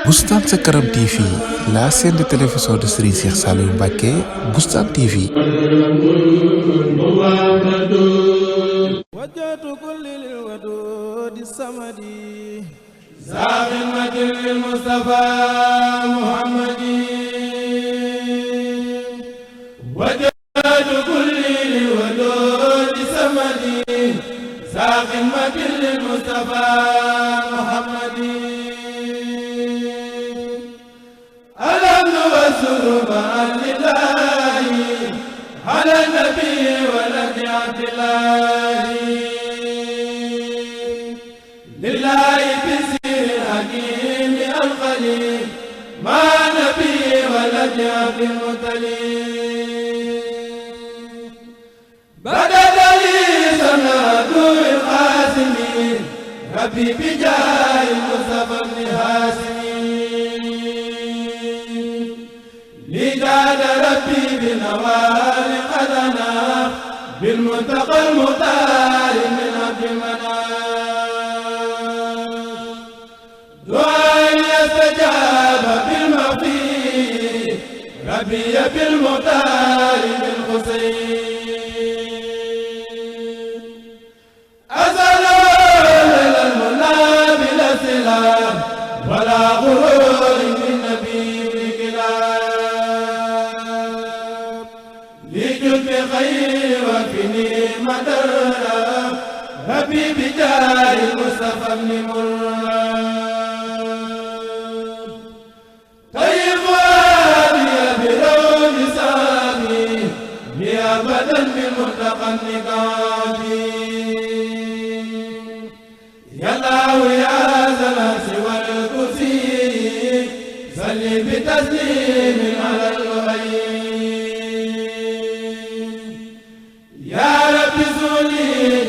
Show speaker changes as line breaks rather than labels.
Boustan Sa Kanam TV, la chaîne de télévision de Serigne Cheikh Saliou Mbacké, Boustan TV.
وجهت كل للودود الصمدي زاخمة للمصطفى محمد وجهت كل للودود الصمدي زاخمة للمصطفى محمد الحمد والشكر لله على النبي ولد عبد الله لله بسير الحكيم الخليل مع نبي ولد عبد المطلب بدل لي سنة القاسم ربي بجاه المصطفى بن هاشم لجاد ربي بنوال قدنا بالمنتقى المختار من عبد المنام دعاء يستجاب بالمغفي ربي بالمختار من حسين أزل المنى بلا سلام ولا غرور من نبي بخير وكني مدر ربي بجاه المصطفى بن مراد طيب وابي برون سامي يا بدن بالمنتقى النقابي يا الله يا زلال والكرسي صلي بتسليم على الغيب يا رب زولي